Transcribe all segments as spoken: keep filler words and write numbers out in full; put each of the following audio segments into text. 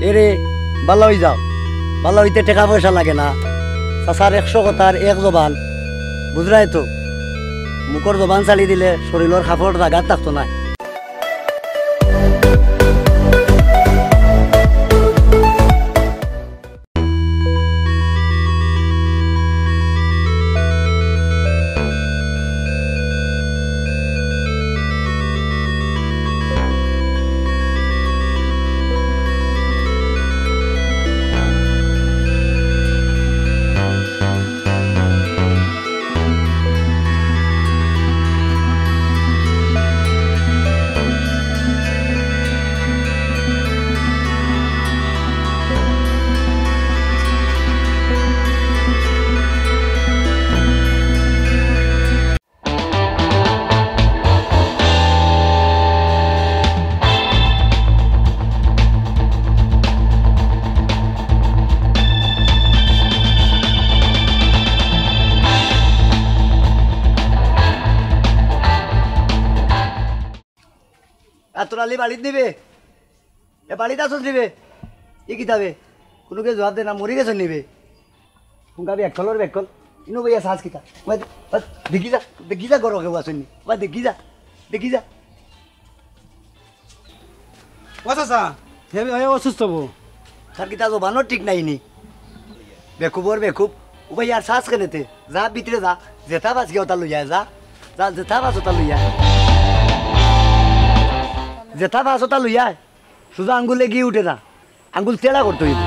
এরে, বালা অই যাও। বালা অইতে টেকা পয়সা লাগে না। চাচার একশো কথার এক জবান। বুঝরায় তো? মুখর জবান ছাড়ি দিলে শরীলর কাপড় জাগাত থাকতো নায়। আতর আলী বাড়িত নিবে? এ বাড়িত আছস নিবে? ই কিতাবে? কুনুকে জবাব দে না, মরি গেছস নিবে? হুঙ্গা বেকলর বেকল। ইনো বইয়া সাজ কিতা? ওই দে-, ওই দেখি যা, দেখি যা গরো কেউ আছস নি। ওই দেখি যা, দেখি যা। ও চাচা, হে, হে অসুস্থ বো। তার কিতা জবানও ঠিক নাই নি। বেকুবর বেকুব। ও ভাই, আর শ্বাস কেনেতে? যা ভিতরে যা। যেটা বাস গিয়া ওটা লইয়া যা। যা, যেটা বাস ওটা লইয়া। যেটা বাস ওটা লইয়া। সুজা আঙ্গুলে গিয়ে উঠে যা। আঙ্গুল তেড়া করতে হইব।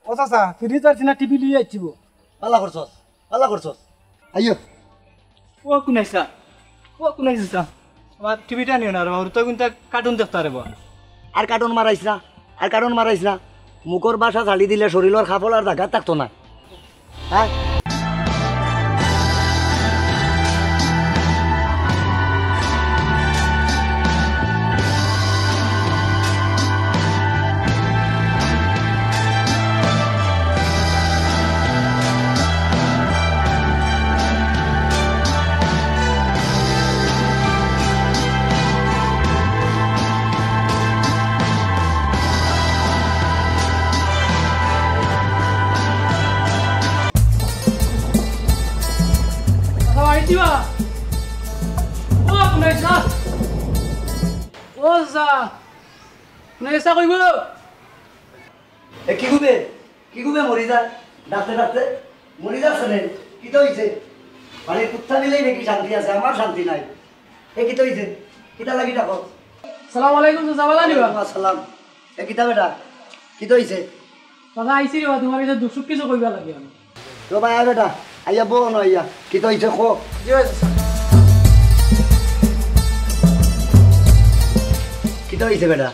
ও চাচা, ফ্রিজ আর সিনা টিভি লইয়া আইছি বো। পালা করছস। পালা করছস। আইও। ও কুনাইসা, ও কুনাইসা, আমার টিভিটা নিও না রে বাবা, তো কিন্তু কার্টুন দেখতে রে বাবা। আর কার্টুন মারাইস না, আর কার্টুন মারাইস না। মুখর ভাষা ছাড়ি দিলে শরীলর কাপড় আর জাগাত থাকতো না। হ্যাঁ? ও, আইছি বা। ও, কুনাইসা। ও, যা। কুনাইসা কইব। এ, কি গুবে? কি গুবে মরি যা? ডাকতে ডাকতে মরি যাচ্ছে নে। কিতা হইছে? বাড়ির কুত্তা মিলেই নাকি শান্তি আছে, আমার শান্তি নাই। এ, কিতা হইছে? কিতা লাগি ডাকো? সালাম আলাইকুম, চাচা, ভালা নি বা? ওয়ালাইকুম আসসালাম। এ, কিতা বেটা? কিতা হইছে? চাচা, আইছি রে বা, তোমার কাছে দুঃখ সুখ কিছু কইবার লাগি আমি। তো ভাই, আয় বেটা, আইয়া বও না আইয়া। কিতা হইছে, কো? জি ভাই, চাচা। কিতা হইছে বেটা?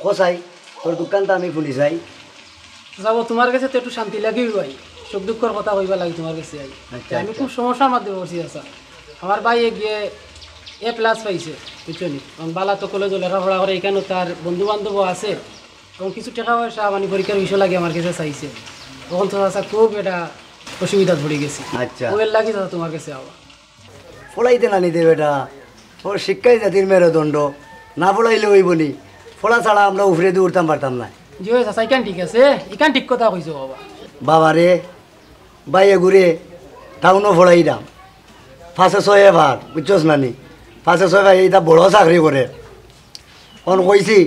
কো চাই, তোর দুঃখখান তো আমি হুনি চাই। চাচা, তোমার কাছে তো একটু শান্তি লাগি ভাই, সুখ দুঃখর কথা কইবার লাগি তোমার কাছে আই। আচ্ছা, আমি আচ্ছা। খুব সমস্যার মধ্যে পড়ছি চাচা। আমার ভাইয়ে গিয়ে এ প্লাস পাইছে, বুঝছো নি? এখন বালা তো কলেজো লেখাপড়া করে, এখানো তার বন্ধু বান্ধবও আছে, এবং কিছু টেকা পয়সা মানে পরীক্ষার বিষয় লাগি আমার কাছে চাইছে। তখন তো চাচা খুব এটা অসুবিধাত পড়ি গেছি। আচ্ছা। ও এর লাগি চাচা তোমার কাছে আওয়া। পড়াইতে না নিতে বেটা, ও শিক্ষাই জাতির মেরুদণ্ড, না পড়াইলে অইব নি? পড়া ছাড়া আমরা উপরেদি উঠতাম পারতাম না। জি অয় চাচা, ইখান ঠিক আছে, ইখান ঠিক কথা কইছো বাবা। বাবা রে, ভাইয়ে গুরে টাউনো পড়াইরাম, পাঁচে ছয়ে পার, বুঝছস না নি? পাঁচে ছয়ে পার, ইটা বড় চাকরি করে। অখন কইছি,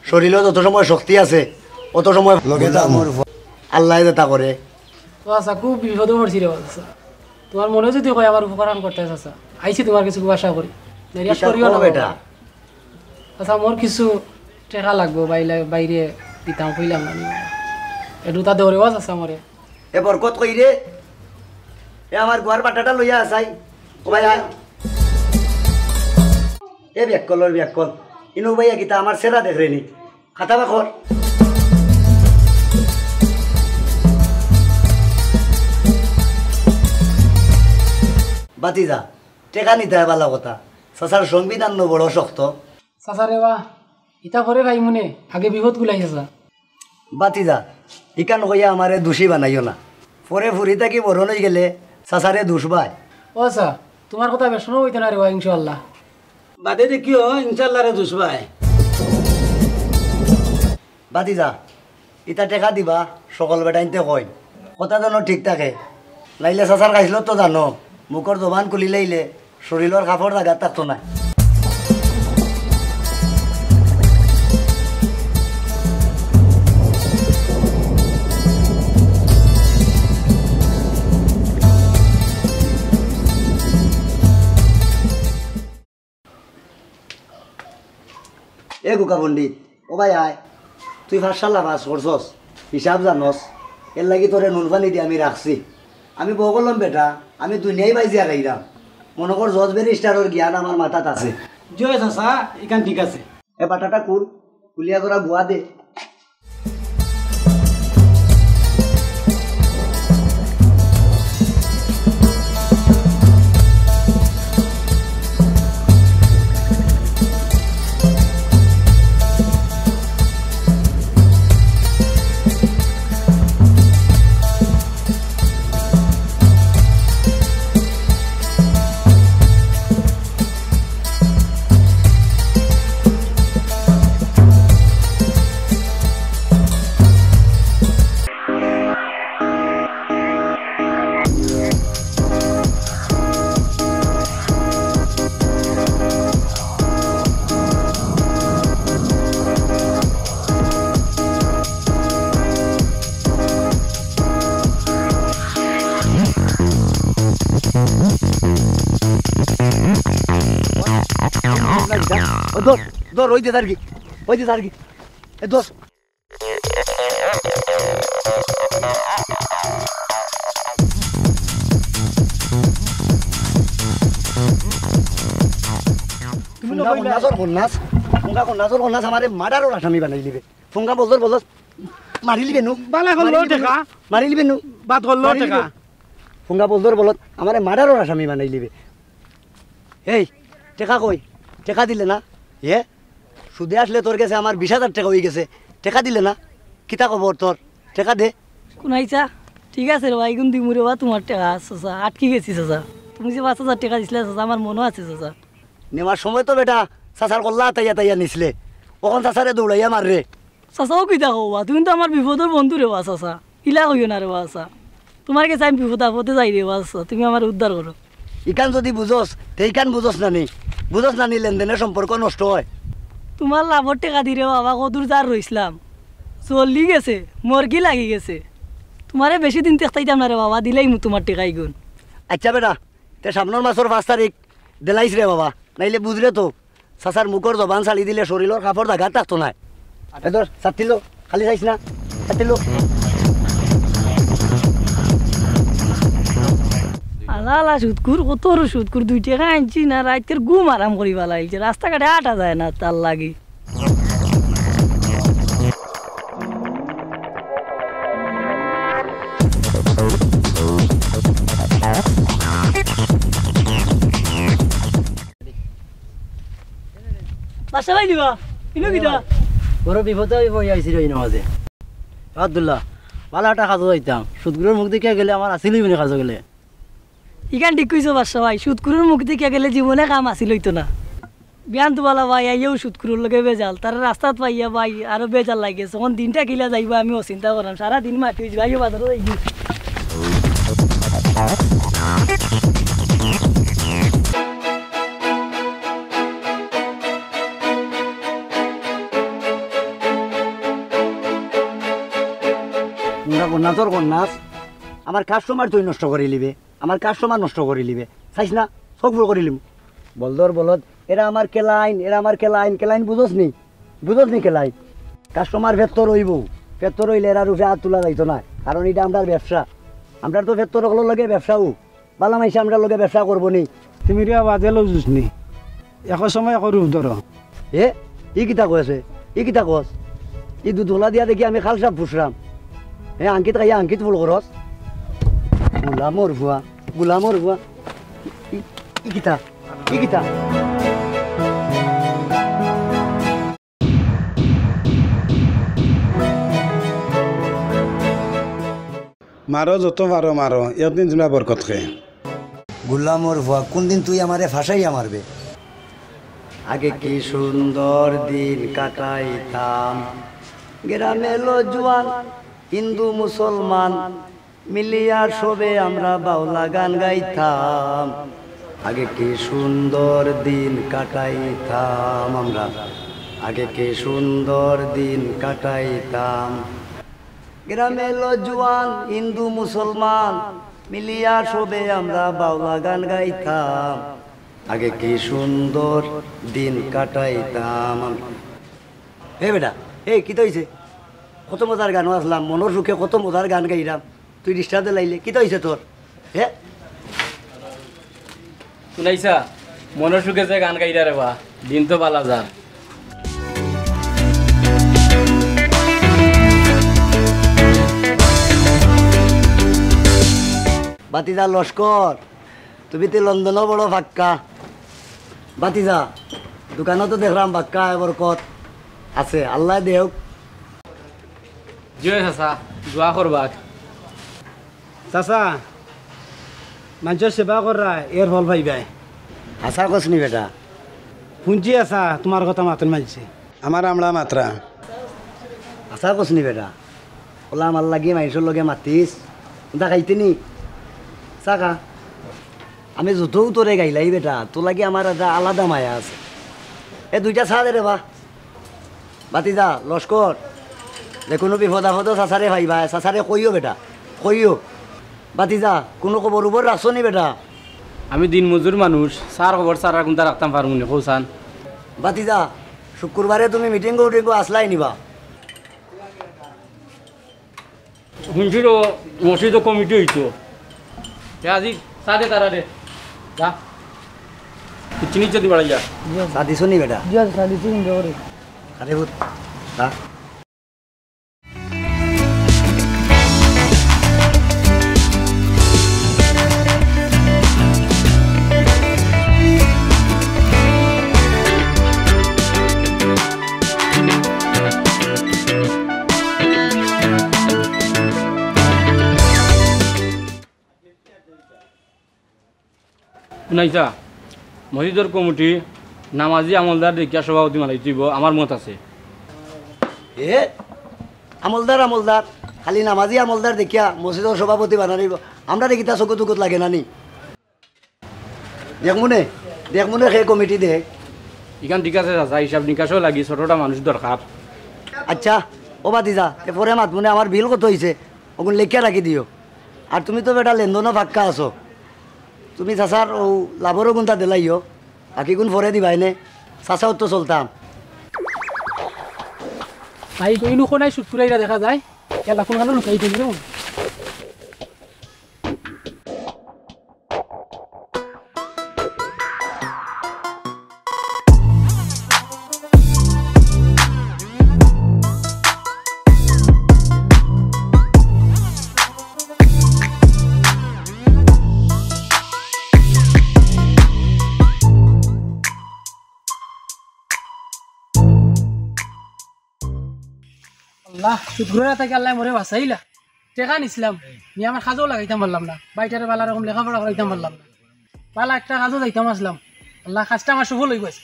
শরীলো যত সময় শক্তি আছে, অত সময় লগে থাকমু। আল্লায় যেটা করে। ও চাচা, খুব বিপদো পড়ছি রে বা চাচা। তোমার মনে যদি কয় আমার উপকার খান করতে চাচা, আইছি তোমার কাছে খুব আশা করি। নিরাশ কিতা করিও কও না বেটা। বাবা। চাচা, মোর কিছু টেকা লাগবো, বাইলা-, বাইরে দিতাম কইলাম না নি। এটুতা দেও রে বা চাচা মোরে। এ বরকত কই রে? এ আমার গুয়ার বাটাটা লইয়া আছাই। ও ভাই আয়। এ বেকলর বেকল। ইনো ভাইয়া কিতা আমার সেরা দেখরে নি? খাতা বা কর। বাতিজা, টেকা নিতে হয় ভালা কথা। চাচার সংবিধান নু বড় শক্ত। চাচা রে বা, ইতা পরে পাইমুনে, আগে বিপদ গুলাই চাচা। বাতিজা, ইখান কইয়া আমারে দোষী বানাইও না। পরে ফুরি থাকি মরণ অই গেলে চাচারে দোষ বায়। ও চাচা, তোমার কথা বেশ শোনা অইতো না রে বা, ইনশাআল্লাহ। বাদে দেখিও, ইনশাল্লাহ রে দুষবায়। বাদি যা, ইতা টেকা দিবা, সকল বেটাইন্তে কইন। কথা যেন ঠিক থাকে, নাইলে চাচার খাইছলত তো জানো, মুখর জবান খুলিলাইলে শরীলর কাপড় জাগাত থাকতো না। এ গুকা পণ্ডিত, ও ভাই আয়, তুই পাঁচশালা পাস করছস, হিসাব জানস, এরলাগি তোরে নুন পানি দি আমি রাখছি। আমি বউ কলম বেটা, আমি দুনিয়াই বাইজিয়া খাইরাম। মনো কর জজ ব্যারিস্টারর জ্ঞান আমার মাথাত আছে। জয় চাচা, ইখান ঠিক আছে। এ বাটাটা খুল, খুলিয়া তোরা বুয়া দে। ও ধর, ধর, ওই দে তার কি, ওই দে তার কি, এ ধর। তুমি ফুঙ্গা নকইলা। কন্যাসর কন্যাস, ফুঙ্গা কন্যাসর কন্যাস আমারে মার্ডারর আসামি বানাইলিবে। ফুঙ্গা বলদর বলদস, মারিলিবে নু। বালা করলো মারিলিবে নু। টেকা। মারিলিবে নু। বাদ করলো মারিলিবে। টেকা। ফুঙ্গা বলদর বলত আমারে মার্ডারর আসামি বানাইলিবে। এই, টেকা কই? টেকা দিলে না? এ? সুদে আসলে তোর গেছে আমার বিশ হাজার টেকা অইগেছে। টেকা দিলে না? কিতা খবর তোর? টেকা দে। কুনাইছা? ঠিক আছে রে বা, ইগুন দিমু রে বা, তুমার টেকা, চাচা। আটকি গেছি, চাচা। তুমি যে পাঁচ হাজার টেকা দিছলায়, চাচা, আমার মনো আছে, চাচা। নেওয়ার সময় তো বেটা চাচার কল্লা আতাইয়া আতাইয়া নিছলে। অখন চাচারে দৌড়াইয়া মাররে। চাচা, ও কিতা কও বা? তুমি তো আমার বিপদর বন্ধু রে বা, চাচা। ইলা কইও না রে বা, চাচা। তুমার গেছে আমি বিপদ আপদে যাই রে বা, চাচা। তুমি আমারে উদ্ধার করো। ইখান যুদি বুঝস, তে ইখান বুঝস না নি? বুঝস না নি লেনদেনর সম্পর্ক নষ্ট অয়? তুমার লাভর টেকা দি রে বাবা, কদুর যার রইছলাম। জ্বলি গেছে, মরগি লাগি গেছে। তুমারে বেশি দিন তেখতাইতাম না রে বাবা, দিলাইমু তুমার টেকা ইগুন। আইচ্ছা বেটা, তে সামনর মাসর পাঁচ তারিখ দিলাইস রে বাবা, নাইলে বুঝরে তো, চাচার মুখর জবান ছাড়ি দিলে শরীলর কাপড় জাগাত থাকতো নায়। এ ধর, ছাতি লো, খালি চাইস না, ছাতি লো। আলা আলা সুদখুর, কত বড় সুদখুর, দুই টেকা আনছি না, রাইতের ঘুম হারাম করি ফালাইছে, রাস্তাঘাটে আটা যায় না তার লাগি। বাসা ভাই দিবা, ইনো কিতা? বড় বিপদে আমি পড়ি আইছি রে, ইনো মাঝে। আব্দুল্লাহ, বালা একটা কাজো যাইতাম। সুদখুরর মুখ দেখিয়া গেলে আমার আছিল অইবো নি কাজো গেলে। ইখান ঠিক কইছো বাদশা ভাই, সুদখুরর মুখ দেখিয়া গেলে জীবনে কাম আছিল অইতো না। বিয়ান তো বালা ভাই, আইয়াও সুদখুরর লগে বেজাল, তারে রাস্তাত পাইয়া ভাই আরো বেজাল লাগি গেছে। অখন দিনটা কিলা যাইবো আমি অচিন্তা করাম, সারা দিন মাটি অইযিবো, আইও বাজারো যাইগি। তোমরা কন্যাসর কন্যাস, আমার কাস্টমার তুই নষ্ট করিলিবে। আমার কাস্টমার নষ্ট করিলিবে, চাইস না, চউখ ফুড় করিলিমু। বলদর বলদ, এরা আমার কেলাইন, এরা আমার কেলাইন, কেলাইন বুঝস নি? বুঝস নি কেলাইন? কাস্টমার ফেত্তর অইবো, ফেত্তর অইলে এরার উপরে আত তুলা যাইতো নায়, কারণ ইটা আমরার ব্যবসা। আমরার তো ফেত্তর অকলর লগে ব্যবসাউ, বালা মাইনষে আমরার লগে ব্যবসা করবো নি। তুমি রে বাজে লউজুস নি, একো সময় একো রূপ ধরো। এ, ই কিতা কইছে? ই কিতা কস? ই দুধ গলা দিয়া দেখি আমি খাল সাপ ফুসরাম। এ, আংকিত খাইয়া আংকিত ফুল করস। গুলামর ফুয়া, গুলামর ফুয়া। ই, ই কিতা? ই কিতা? মারো যত পারো মারো, একদিন তোমরা বরকত খে। গুলামর ফুয়া, কোনদিন তুই আমারে ফাঁসাইয়া মারবে? আগে কি সুন্দর দিন কাটাইতাম, গ্রামে লো জুয়ান হিন্দু মুসলমান, মিলিয়া সবে আমরা বাউলা গান গাইতাম। আগে কি সুন্দর দিন কাটাইতাম আমরা, আগে কি সুন্দর দিন কাটাইতাম। গ্রামে লো জুয়ান হিন্দু মুসলমান, মিলিয়া সবে আমরা বাউলা গান গাইতাম। আগে কি সুন্দর দিন কাটাইতাম আমরা। হে বেটা, হে, কিতা অইছে? কত মজার গানও আছলাম, মনর সুখে কত মজার গান গাইরাম, তুই disturb দিলাইলে, কিতা অইছে তোর? হে? হুনাইছা, মনর সুখে যে গান গাইরা রে বা, দিন তো বালা যার। বাতিজা লস্কর, তুমি তে লন্ডনও বড় ফাক্কা। বাতিজা, দোকানো তো দেখরাম বাক্কা এ বরকত আছে, আল্লায় দেউক। জি অয় চাচা, দোয়া করবায়। চাচা, মানষর সেবা কররায়, এর ফল পাইবায়। হাছা কছ নি বেটা? হুনছি চাচা, তুমার কথা মাতইন মানষে। আমার আমলা মাতরা। হাছা কছ নি বেটা? অলা আমার লাগি মানষর লগে মাতিস, দেখাইতে নি? চা খা। আমি যতউ তোরে গাইলাই বেটা, তোর লাগি আমার একটা আলাদা মায়া আছে। এ দুইটা চা দে রে বা। বাতিজা, লস্কর, যেকুনু বিপদ আপদো চাচারে পাইবায়, চাচারে কইও বেটা, কইও। বাতিজা, কুনু খবর উবর রাখছো নি বেটা? আমি দিনমজুর মানুষ, চার খবর ছাড়া কুনতা রাখতাম পারমু নি, কও চাইন। বাতিজা, শুক্কুরবারে তুমি মিটিংও উটিংও আছলায় নি বা? হুনছি তো মসজিদো কমিটি অইতো। তে আজি চা দে তারারে। যা। চিনি যদি বাড়াই যা। চা দিছো নি বেটা? জি, চা দিছি কিন্তু ওরে। আরে ভূত। চা। হুনাইছা, মসজিদর কমিটি নামাজি আমলদার দেখিয়া সভাপতি বানাইতে অইবো, আমার মত আছে। এ, আমলদার, আমলদার, খালি নামাজি আমলদার দেখিয়া মসজিদর সভাপতি বানাইবো। আমরারে কিতা চকুত-উকুত লাগে না নি? দেখমুনে, দেখমুনে কে কমিটি দেয়। ইখান ঠিক আছে চাচা, হিসাব নিকাশও লাগি, ছোটটা মানুষ দরকার। আচ্ছা, ও বাতিজা, তে পরে মাতমুনে, আমার বিল কত অইছে, অগুন লেখিয়া রাখি দিও। আর তুমি তো বেটা লেনদেনও ফাক্কা আছো, তুমি চাচার অউ লাভরও গুনতা দিলাইও, বাকিগুন পরে দিবায় নে, চাচাও তো চলতাম। ভাই, কইনু কোনায় শুট করাইরা দেখা যায়, এলা কোনখানো লুকাই দিল রে। আল্লাহ, শুক্কুর রাতে কি আল্লায় মোরে বাঁচাইলা। টেকা নিছলাম, নি আমার কাজেও লাগাইতাম পারলাম না, বাইটারে বালা রকম লেখাপড়া করাইতাম পারলাম না, বালা একটা কাজেও যাইতাম আছলাম। আল্লাহ, কাজটা আমার সফল অইগেছে।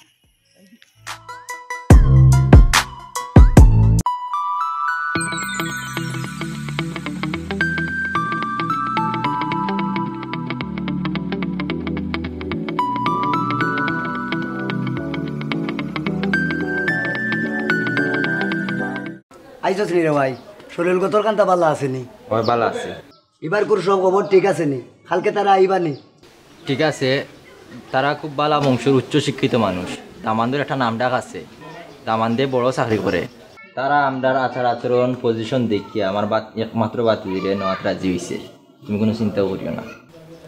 আইছস নি রে ভাই? শরীল গতর কান্তা বালা আছে নি? অয়, বালা আছে। ইবারকুর সব খবর ঠিক আছে নি? কালকে তারা আইবা নি? ঠিক আছে, তারা খুব বালা বংশর উচ্চ শিক্ষিত মানুষ। দামান্দর একটা নাম ডাক আছে, দামান্দে বড় চাকরি করে। তারা আমরার আচার আচরণ, position দেখিয়া আমার বাত-, একমাত্র বাতিজিরে নেওয়াত রাজি অইছে। তুমি কুনু চিন্তাও করিও না।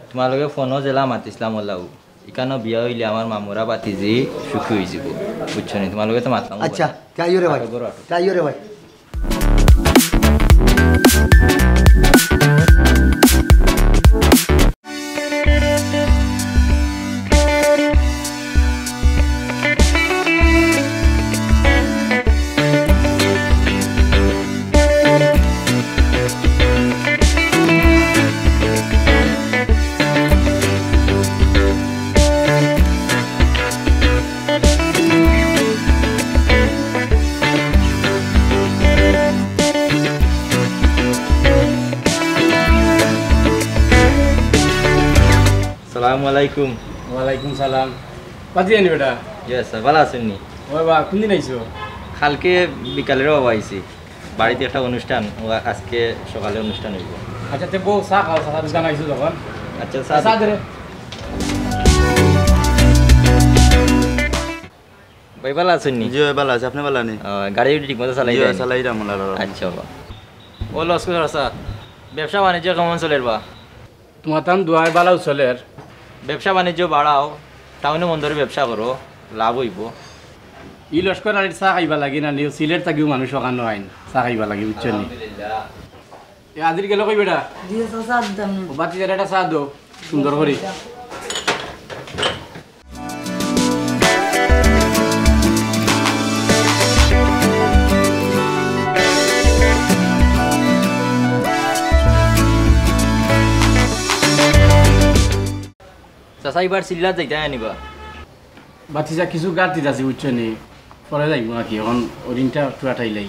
তুমার লগে ফোনো যেলা মাতিছলাম অলাউ, ইখানো বিয়া অইলে আমার মামুরা বাতিজি সুখী অইযিবো, বুঝছো নি? তুমার লগে তো মাতলাম। আচ্ছা, যাইও রে ভাই, আটো, ঘরো আটো। যাইও রে ভাই। আসসালামু আলাইকুম। ওয়ালাইকুম সালাম। বাতি জানি বেটা। জি আচ্ছা, ভালা আছইন নি? ওই বা, কোন দিন আইছো? কালকে বিকালে বাবা আইছি। বাড়িত একটা অনুষ্ঠান, ও আজকে সকালে অনুষ্ঠান অইবো। আচ্ছা, তে বউ চা খাও, চা দোকান আইছো যখন। আচ্ছা, চা চা দে রে। ভাই, ভালা আছইন নি? জি ভাই, ভালা আছি, আপনে ভালা নি? আহ, গাড়ি উড়ি ঠিক মতো চালাই জি ভাই, দেন? চালাই যাম, আল্লাহর রহমতে। আচ্ছা বা। ও লস্কর চাচা, ব্যবসা বাণিজ্য কেমন চলের বা? তুমার তান দোয়ায় ভালাউ চলের। ব্যবসা বাণিজ্য বাড়াও, টাউনে বন্দরে ব্যবসা করো, লাভ অইবো। ই লস্কর আলীর চা খাইবার লাগি না নি, সিলেট থাকিও মানুষ অখানো আইন, চা খাইবার লাগি, বুঝছো নি? আলহামদুলিল্লাহ। এ আজির গেল কই বেটা? জি, চাচা, আদাব। ও বাতি যারা একটা চা দেও, সুন্দর করি। চাচা, এবার সিল্লাত যাইতায় আনিবা? বাতিজা, কিছু গাড়তিত আছি, বুঝছো নি? পরে যাইমু আর কি, অখন ওদিনটা একটু আটাইলাই।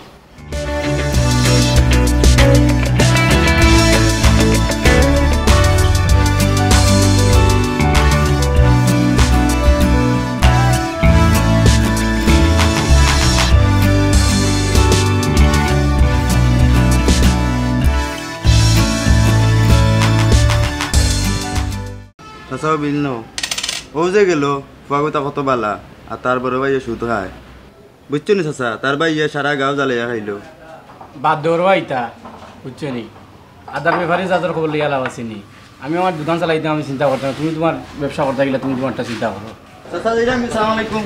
চাচাও বিল নও। ও যে গেল, ফুয়াগুতা কত বালা, আর তার বড় ভাইয়ে সুদ খায়। বুঝছো নি চাচা, তার ভাইয়ে সারা গাঁও জ্বালাইয়া খাইলো। বাদ দেওয়ার ভাইতা, বুঝছো নি? আদার ব্যাপারে যাদের খবর লইয়া লাভ আছে নি। আমি আমার দোকান চালাইতাম, আমি চিন্তা করতাম, তুমি তোমার ব্যবসা করতে গেলে তুমি তোমারটা চিন্তা করো। চাচা, যাইরাম, আসসালামু আলাইকুম।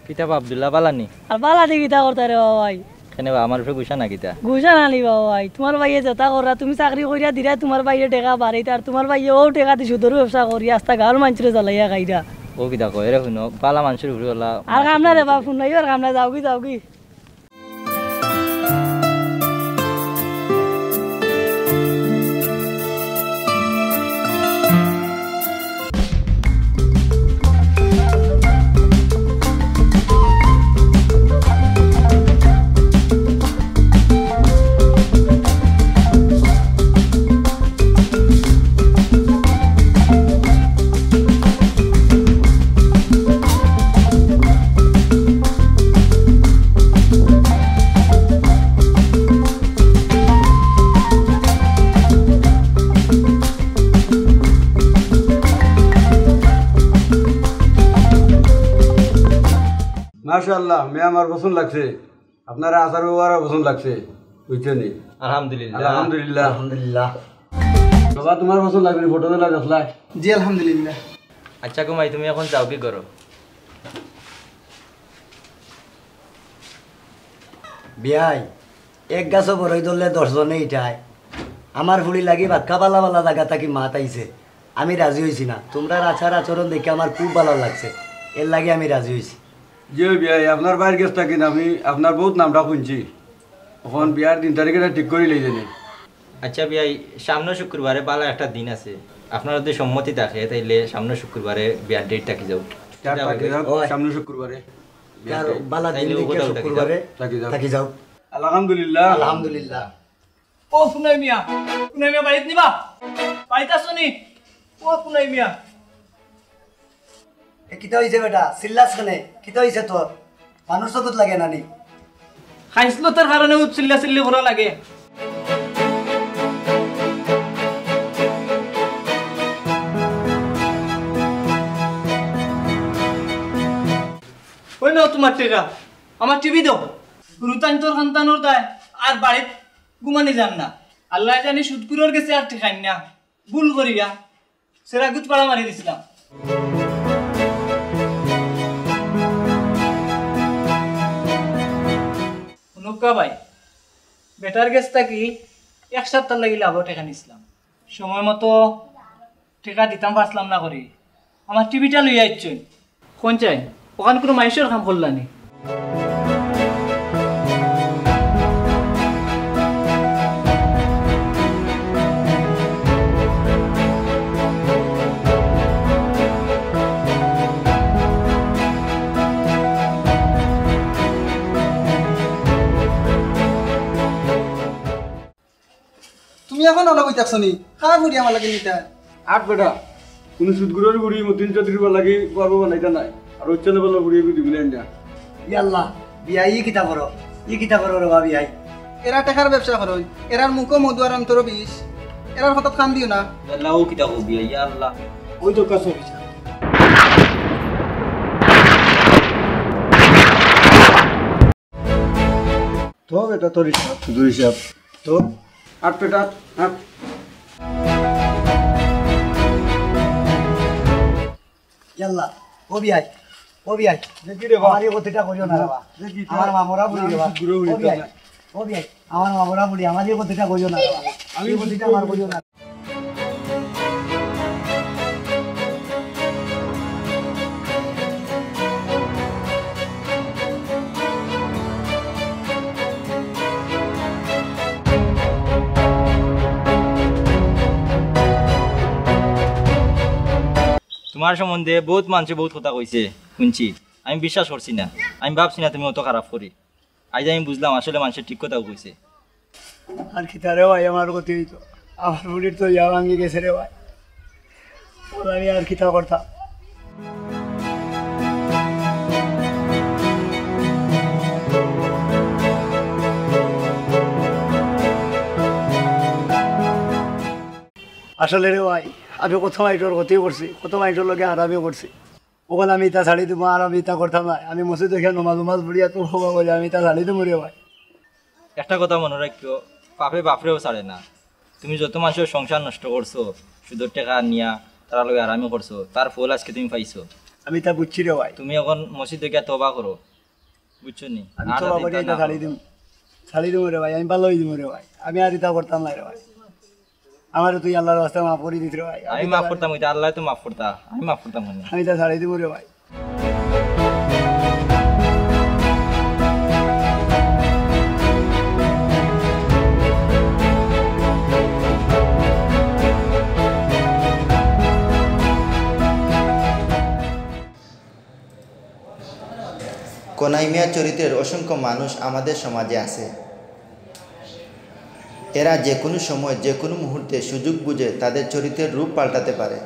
কিতা বা আব্দুল্লাহ, বালা নি? আর বালা দি কিতা করতায় রে বাবা ভাই? কেনে বা, আমার উপরে গুসা না কিতা? গুসা না নি বাবা ভাই, তোমার ভাইয়ে যেতা কররা, তুমি চাকরি করিয়া দিরায় তোমার ভাইয়ে টেকা বাড়িত, আর তোমার ভাইয়ে অউ টেকা দি সুদর ব্যবসা করিয়া আস্তা গাঁওর মানষরে জ্বালাইয়া খাইরা। ও কিতা কয় রে, হুনো, বালা মানষর উপরে অলা। আর কাম না রে বাবা, হুনাইও আর কাম না, যাওগি, যাওগি। মাশাআল্লাহ, মেয়ে আমার পছন্দ লাগছে। আপনার আচার ব্যবহার পছন্দ লাগছে, বুঝছো নি? আলহামদুলিল্লাহ। আলহামদুলিল্লাহ। আলহামদুলিল্লাহ। বাবা, তোমার পছন্দ লাগছে নি? ফটো তুলা দেখলা? জি, আলহামদুলিল্লাহ। আচ্ছা গো মাই, তুমি অখন যাওগি ঘরো। বিয়াই, এক গাছো বড়ই ধরলে দশ জনে ইটায়। আমার ফুড়ি লাগি বাক্কা বালা বালা জাগা থাকি মাত আইছে। আমি রাজি অইছি না। তুমরার আচার আচরণ দেখি আমার খুব বালা লাগছে, এর লাগি আমি রাজি অইছি। জি অয় বিয়াই, আপনার ভাইর গেছ থাকি আমি আপনার বউত নামটা হুনছি। অখন বিয়ার দিন তারিখ এটা ঠিক করিলাই যেনে। আচ্ছা বিয়াই, সামনে শুক্রবারে বালা একটা দিন আছে, আপনার যদি সম্মতি থাকে তাইলে সামনে শুক্রবারে বিয়ার date থাকি যাউক। থাকি যাউক, অয়। সামনে শুক্রবারে বিয়ার date। বালা দিন দেখিয়া শুক্রবারে থাকি যাউক। থাকি যাউক। আলহামদুলিল্লাহ। আলহামদুলিল্লাহ। ও পুনাই মিয়া, পুনাই মিয়া বাড়িত নি বা? বাড়িত আছো নি? ও পুনাই মিয়া। এ কিতা অইছে বেটা? চিল্লাস কেনে? কিতা অইছে তোর? মানুষ চকুত লাগে না নি? খাইছলতর কারণে ও চিল্লা চিল্লি করা লাগে। ওই নাও তোমার টেকা, আমার টিভি দেও। রুতাইন্তর খান্তানোর দায় আর বাড়িত ঘুমানি যার না। আল্লায় জানি সুদখুরর গেছে আর ঠেকাইন না। ভুল করিয়া সেরাগুত পাড়া মারি দিছিলাম। হুনউক্কা ভাই, বেটার গেছ থাকি এক সাপ্তার লাগি লাভর টেকা নিছিলাম। সময় মতো টেকা দিতাম পারছিলাম না করি। আমার টিভিটা লইয়া আইছইন। কোন চাই? অখান কুনু মাইনষর কাম করলা নি? এখন অলা বই থাকছো নি? কার ফুড়ি আমার লাগি নিতা? আট বেটা, কুনু সুদখুরর ফুড়ি মতিন চৌধুরীর লাগি বউ বানাইতা নায়। আর অইচ্ছা না বলা ফুড়ি এগু দিবি না। ইয়াল্লা, বিয়াই, ই কিতা করো? ই কিতা করো রে বা বিয়াই? এরা টেকার ব্যবসা করইন, এরার মুখো মধু আর অন্তরো বিষ, এরার কথাত কান দিও না। ইয়াল্লা, অউ কিতা কও বিয়াই, ইয়াল্লা। অউ তো কাছে বিচার। তো বেটা, তোর হিসাব, তোর হিসাব। তো আট বেটা, আট। ইয়াল্লা, ও বিয়াই, ও বিয়াই। দেখি রে বা। আমার ই ক্ষতিটা করিও না রে বা। দেখি তো। আমার মামরা ফুড়ি রে বা। আমি গুরু হই ও বিয়াই, তো না। ও বিয়াই, আমার মামরা ফুড়ি, আমার ই ক্ষতিটা করিও না রে বা। আমি ই ক্ষতিটা আমার করিও না। তুমার সম্বন্ধে বউত মানষে বউত কথা কইছে, হুনছি। আমি বিশ্বাস করছি না, আমি ভাবছি না তুমি অত খারাপ ফুড়ি। আইজ আমি বুঝলাম আসলে মানষে ঠিক কথাউ কইছে। আর কিতা রে ভাই, আমার ক্ষতি অইতো, আমার ফুড়ির তো ইয়া ভাঙ্গি গেছে রে ভাই। অখন আমি আর কিতা করতাম? আসলে রে ভাই, আমি কত মাইনষর ক্ষতি করছি, কত মাইনষর লগে হারামি করছি। অখন আমি ইতা ছাড়ি দিমু, আর আমি ইতা করতাম না। আমি মসজিদো গিয়া নমাজ উমাজ পড়িয়া তওবা করি, আমি ইতা ছাড়ি দিমু রে ভাই। একটা কথা মনো রাখিও, পাপে বাপরেও ছাড়ে না। তুমি যত মানষর সংসার নষ্ট করছো, সুদর টেকা নিয়া তারার লগে হারামি করছো, তার ফল আইজকে তুমি পাইছো। আমি ইতা বুঝছি রে ভাই। তুমি অখন মসজিদো গিয়া তওবা করো, বুঝছো নি? আমি আর তওবা যাতে করি ইতা ইতা না ছাড়ি করো। দিমু, ছাড়ি দিমু রে ভাই, আমি ভালা অই দিমু রে ভাই, আমি আর ইতা করতাম না রে ভাই। আমারে তুই আল্লার ওয়াস্তে মাফ করি দিস রে ভাই। আমি মাফ করতাম, ইতা আল্লায় তো মাফ করতা, আমি মাফ করতাম কেনে? আমি ইতা ছাড়ি দিমু রে ভাই। কনাই মিয়া চরিত্রের অসংখ্য মানুষ আমাদের সমাজে আছে। এরা যে কোনো সময়, যে কোনো মুহূর্তে সুযোগ বুঝে তাদের চরিত্রের রূপ পাল্টাতে পারে।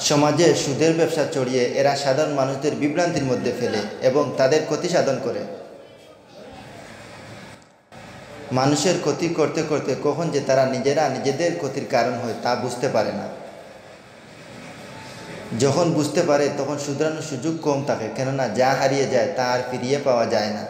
সমাজে সুদের ব্যবসা ছড়িয়ে এরা সাধারণ মানুষদের বিভ্রান্তির মধ্যে ফেলে এবং তাদের ক্ষতি সাধন করে। মানুষের ক্ষতি করতে করতে কখন যে তারা নিজেরা নিজেদের ক্ষতির কারণ হয়, তা বুঝতে পারে না। যখন বুঝতে পারে, তখন শুধরানোর সুযোগ কম থাকে, কেননা যা হারিয়ে যায়, তা আর ফিরিয়ে পাওয়া যায় না।